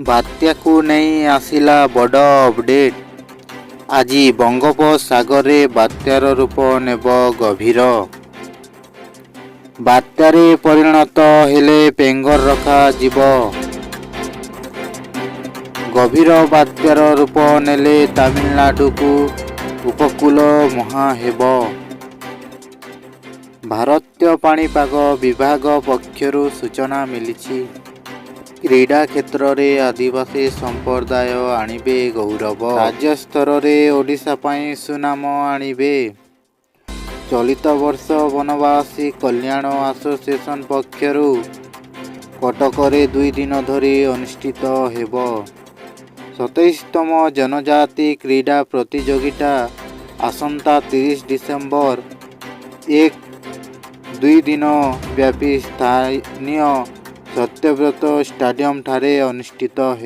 ବାତ୍ୟାକୁ ନେଇ ଆସିଲା ବଡ଼ ଅପଡେଟ୍। ଆଜି ବଙ୍ଗୋପସାଗରରେ ବାତ୍ୟାର ରୂପ ନେବ। ଗଭୀର ବାତ୍ୟାରେ ପରିଣତ ହେଲେ ପେଙ୍ଗର ରଖାଯିବ। ଗଭୀର ବାତ୍ୟାର ରୂପ ନେଲେ ତାମିଲନାଡୁକୁ ଉପକୂଳ ମୁହାଁ ହେବ। ଭାରତୀୟ ପାଣିପାଗ ବିଭାଗ ପକ୍ଷରୁ ସୂଚନା ମିଳିଛି। କ୍ରୀଡ଼ା କ୍ଷେତ୍ରରେ ଆଦିବାସୀ ସମ୍ପ୍ରଦାୟ ଆଣିବେ ଗୌରବ। ରାଜ୍ୟସ୍ତରରେ ଓଡ଼ିଶା ପାଇଁ ସୁନାମ ଆଣିବେ। ଚଳିତ ବର୍ଷ ବନବାସୀ କଲ୍ୟାଣ ଆସୋସିଏସନ ପକ୍ଷରୁ କଟକରେ 2 ଦିନ ଧରି ଅନୁଷ୍ଠିତ ହେବ 27ତମ ଜନଜାତି କ୍ରୀଡ଼ା ପ୍ରତିଯୋଗିତା। ଆସନ୍ତା 30 ଡିସେମ୍ବର 1-2 ଦିନ ବ୍ୟାପୀ ସ୍ଥାନୀୟ ସତ୍ୟବ୍ରତ ଷ୍ଟାଡିୟମଠାରେ ଅନୁଷ୍ଠିତ ହେବ।